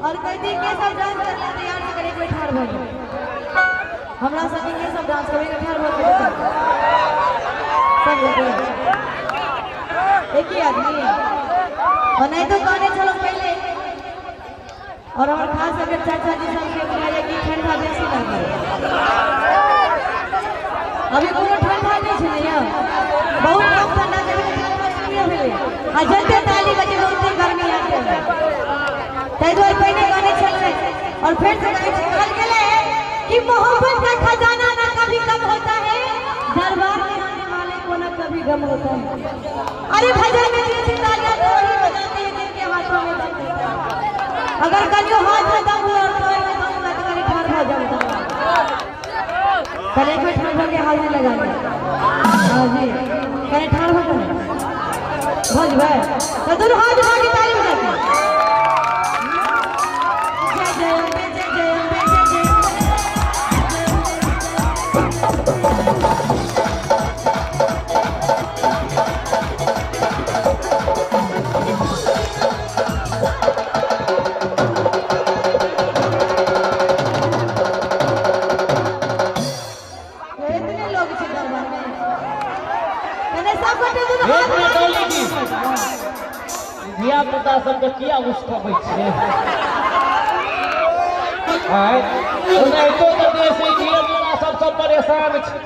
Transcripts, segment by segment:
और कहती के सब डांस कर ले तैयार से करे कोई ठाड़ भऽ जाए। हमरा संगे के सब डांस करे के ठाड़ भऽ के सब गोटे एक ही आदमी और नहीं तो कहने चलो पहले। और हमर खास करके चाचा जी सबके बुझाइए कि ठंडा बेसी लागल। अभी कोनो ठंडा नहीं छै ने, बहुत कम ठंडा छै, अभी ठंडा शुरू भेलै आ जते ताली बजे ओते गर्मी आबि गेलै। ताहि दुआरे पहिने कहने छलियै और फेर से कहै छी, कहल गेलै कि मोहब्बत का खजाना ना कभी कम होता है, दरबार में आने वाले को ना कभी गम होता है। अरे भजन में जिनकी तालियां तो वही बजाते हैं जिनके हाथों में दम होता है। अगर कहियो हाथ में दम हुआ और पैर में दम हुआ तो कहीं ठाड़ भऽ जाओ। कल एक बेर ठाड़ भऽ के हाथ में लगा लिया। हाँ जी, कहीं ठाड़ भऽ के भऽ जेबै तो दुनू हाथ उठा के ताली बजा के जय जय अम्बे, जय जय अम्बे, जय जय अम्बे। इतने लोग छै दरबार में, कने सब गोटे दुनू एक हाथ मिनट उठा के डॉली जी, धिया पुता सबके किया उसकबै छियै? आँय, ओनाहितो तऽ देश जियैवला सब सब परेशान छै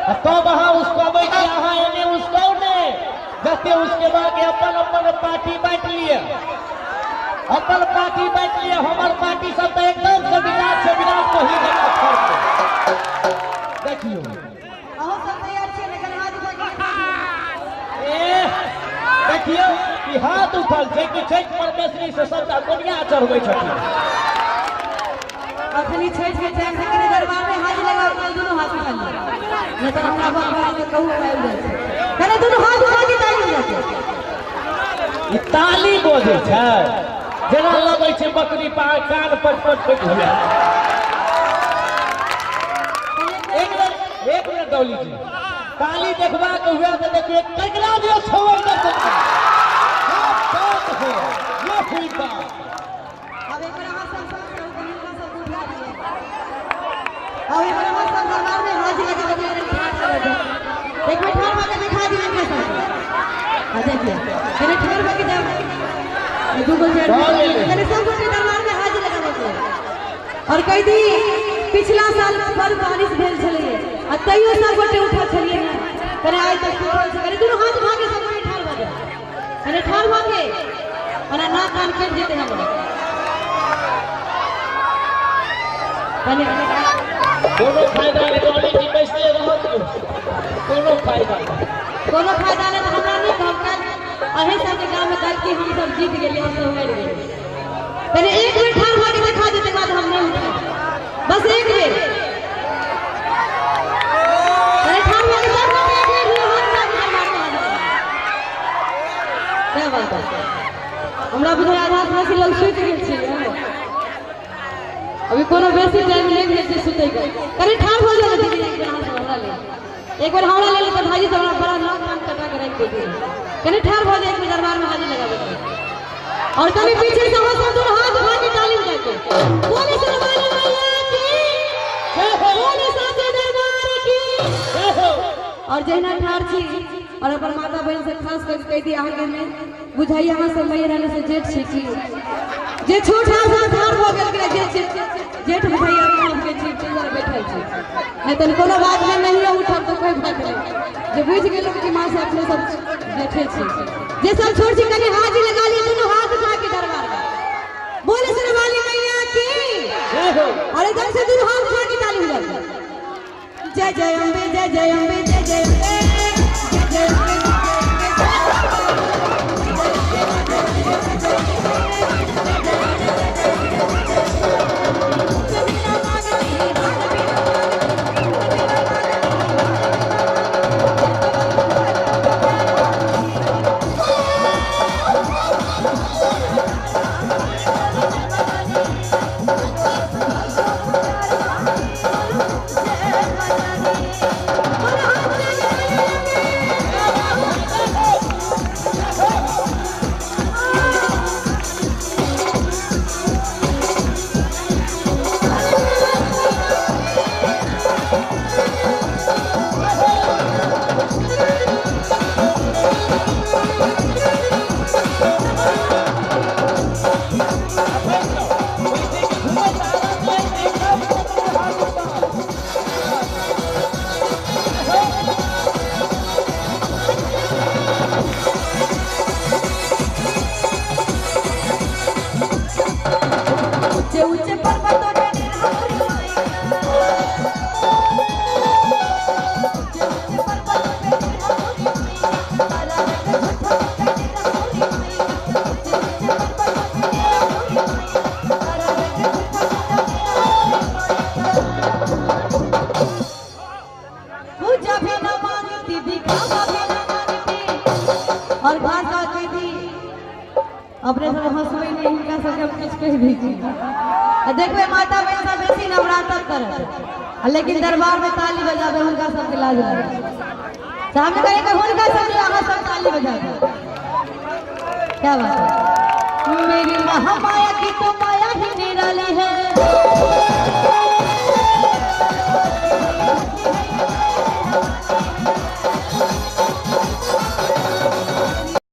आ तब अहाँ उसकबै छी। अहाँ एने उसकाउ ने, जते उसकेबाक अपन अपन पार्टी बाँटि लिअ, अपन पार्टी बाँटि लिअ। हमर पार्टी सब तऽ एकदम से विराट से विराट कोहली जकाँ फरतै। देखियौ, अहूँ सब तैयार छियै ने? कने हाथ उठा के देखा दियौ। ए देखियौ कि हाथ उठल छै कि छठि परमेश्वरी से सबटा कोनिया चढ़बै छथिन। अखनी छठि के टाइम से कने दरबार में हाथ लगाओ, कने दुनू हाथ उठा लिअ, नहीं तऽ हमरा घर घर के कहू आबि जाइ छै। कने दुनू हाथ उठा के ताली बजा के। ई ताली बजै छै जेना लगै छै बकरी पा कान पट पट पट हुए। एक मिनट, एक मिनट डॉली जी, ताली देखबाक हुए तऽ देखियौ ककरा दियौ छवर दर्शन। क्या बात है, ये हुई बात। अब एक बार अहाँ सब साथ रहू, कनि हुनका सबके उठा दियौ। अब एक बार अहाँ सब दरबार में हाथ लगा के ठाढ़ भऽ जाउ। एक बेर ठाढ़ भऽ के देखा दियौ हिनका सबके। हाँ देखिए, कनि ठाढ़ भऽ के जाउ। दू गो चारि भऽ गेलै। कनि सब गोटे दरबार में हाथ लगाबऽ के। और कहि दी, पिछला साल बड़ बारिश भेल छलै आ तैयो सब गोटे उठल छलियै ने, कनि आइ तक सुतल छै। कनि दुनू हाथ उठा के सब गोटे ठाढ़ भऽ जाउ, कनि ठाढ़ भऽ के, ओना नाक कान कटि जेतै हमर। कनि कोनो फायदा नहि डॉली जी, बैसले रहत, कोनो फायदा नहि। कोनो फायदा नहि तऽ हमरा नहि कहब। काल्हि अहीं सबके गाममे कहत कि हम सब जीत गेलियै, हम सब हारि गेलियै। कनि एक बेर ठाढ़ भऽ के देखा देतै बाद हम नहि उठब, बस एक बेर कनि ठाढ़ भऽ के सब गोटे एक बेर दुनू हाथ उठा के दरबार में हाथ लगाउ। क्या बात है, हमरा बुझाइ आधा से बेसी लोग सुति गेल छै। अभी कोनो बेसी टाइम नहि भेल छै सुतैके। कनि ठाढ़ भऽ जाउ ने दीदी, एक बेर अहाँ सब हमरा लेल, एक बेर हमरा लेल तऽ भाईजी सब हमरा बड़ा नाक कान कटा के राखि देती। कनि ठाढ़ भऽ जाए एक बेर दरबार में हाजिर लगाबै के। और कनि पीछे से अहाँ सब दुनू हाथ उठा के ताली बजा के बोले सरवाली मैया की जय हो, बोले साचे दरबार की जय हो। और जहिना ठाढ़ छी और अपन माता बहन से खास करके कहि दी, अहाँके में बुझाइए अहाँ सब मैया रानी से जेठ छी की जे छोट हाथ से ठाढ़ भऽ गेल कि जे जेठ बुझाइए अपना आपके छी, ताहि दुआरे बैठल छी। नहि तऽ कोनो बात नहि, नहियो उठब तऽ कोइ बात नहि। जे बुझि गेलहुँ कि माँ से अपने सब जेठे छी, जे सब छोट छी कनि हाथ लगा लिअ दुनू हाथ उठा के दरबार में बोले सरवाली मैया की जय हो। और एकदम से दुनू हाथ उठा के ताली बजा के जय जय अम्बे, जय जय अम्बे, जय जय अम्बे, जय जय अम्बे, जय जय अम्बे। और खास बात कही थी, अपने सब हंसबै नहि, हिनका सबके हम किछु कहि दै छी। आ देखबै माता बहिन सब बेसी नवरात्र करत, आ लेकिन दरबार में ताली बजाबै हुनका सबके लाज लागै। तऽ हम कहे कि हुनका सब अहाँ सब ताली बजाबै। क्या बात है। मेरी महामाई